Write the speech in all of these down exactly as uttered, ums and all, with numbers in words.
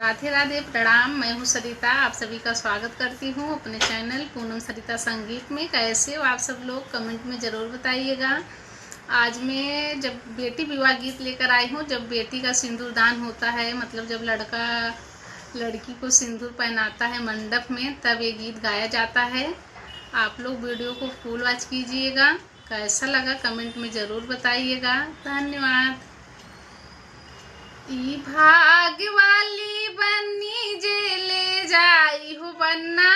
राधे राधे, प्रणाम। मैं हूँ सरिता, आप सभी का स्वागत करती हूँ अपने चैनल पूनम सरिता संगीत में। कैसे हो आप सब लोग, कमेंट में ज़रूर बताइएगा। आज मैं जब बेटी विवाह गीत लेकर आई हूँ, जब बेटी का सिंदूरदान होता है, मतलब जब लड़का लड़की को सिंदूर पहनाता है मंडप में, तब ये गीत गाया जाता है। आप लोग वीडियो को फुल वॉच कीजिएगा। कैसा लगा कमेंट में ज़रूर बताइएगा। धन्यवाद। ई भाग वाली बन्नी जे ले जाई हो बन्ना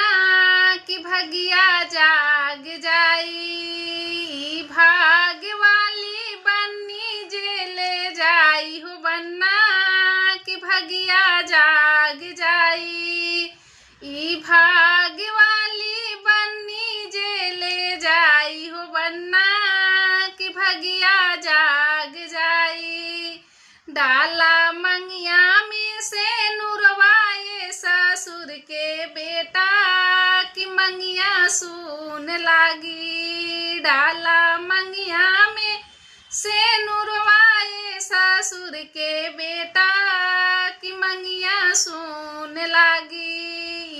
कि भगिया जाग जाई। ई भाग वाली बन्नी जे ले जाई हो बन्ना कि भगिया जाग जाई। ई भाग वाली बन्नी जे ले जाई हो बन्ना कि भगिया जाग जाई। डाला मंगिया में सेनुरवा ए ससुर के बेटा कि मंगिया सून लागी। डाला मंगिया में सेनुरवा ए ससुर के बेटा कि मंगिया सून लागी।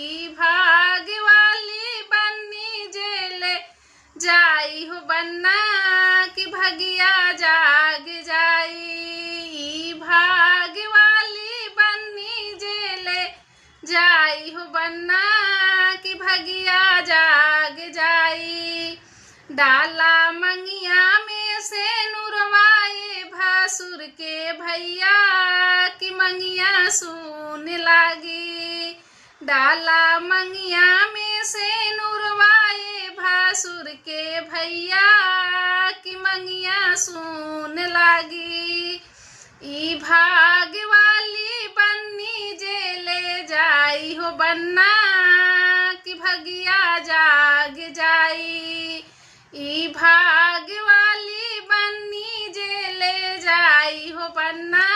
ई भाग वाली बन्नी जे ले जाई हो बन्ना कि भगिया जाग जाई। ई भाग वाली बन्नी जे ले जाई हो बन्ना कि भगिया जाग जाई। डाला मंगिया में सेनुरवा ए भसुर के भइया कि मंगिया सून लागी। डाला मंगिया में सेनुरवा ए भसुर के भइया कि मंगिया सून लागी। ई भाग वाली बन्नी जे ले जाई हो बन्ना कि भगिया जाग जाई। ई भाग वाली बन्नी जे ले जाई हो बन्ना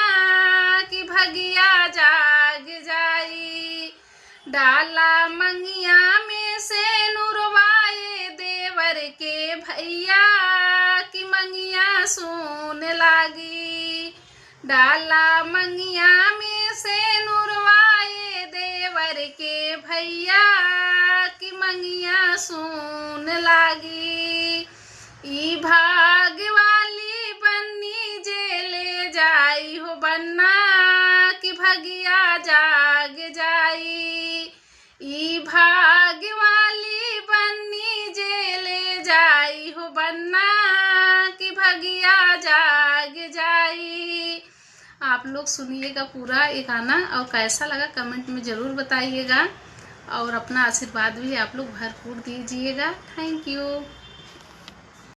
कि भगिया जाग जाई। डाला मंगिया में सेनुरवा ए देवर के भइया कि मंगिया सून लागी। डाला मंगिया में सेनुरवा ए देवर के भइया कि मंगिया सून लागी। ई भाग वाली बन्नी जे ले जाई हो बन्ना कि भगिया जाग जाई। ई भाग वाली बन्नी जे ले जाई हो बन्ना कि भगिया जाग जाई। आप लोग सुनिएगा पूरा ये गाना और कैसा लगा कमेंट में ज़रूर बताइएगा और अपना आशीर्वाद भी आप लोग भरपूर दीजिएगा। Thank you।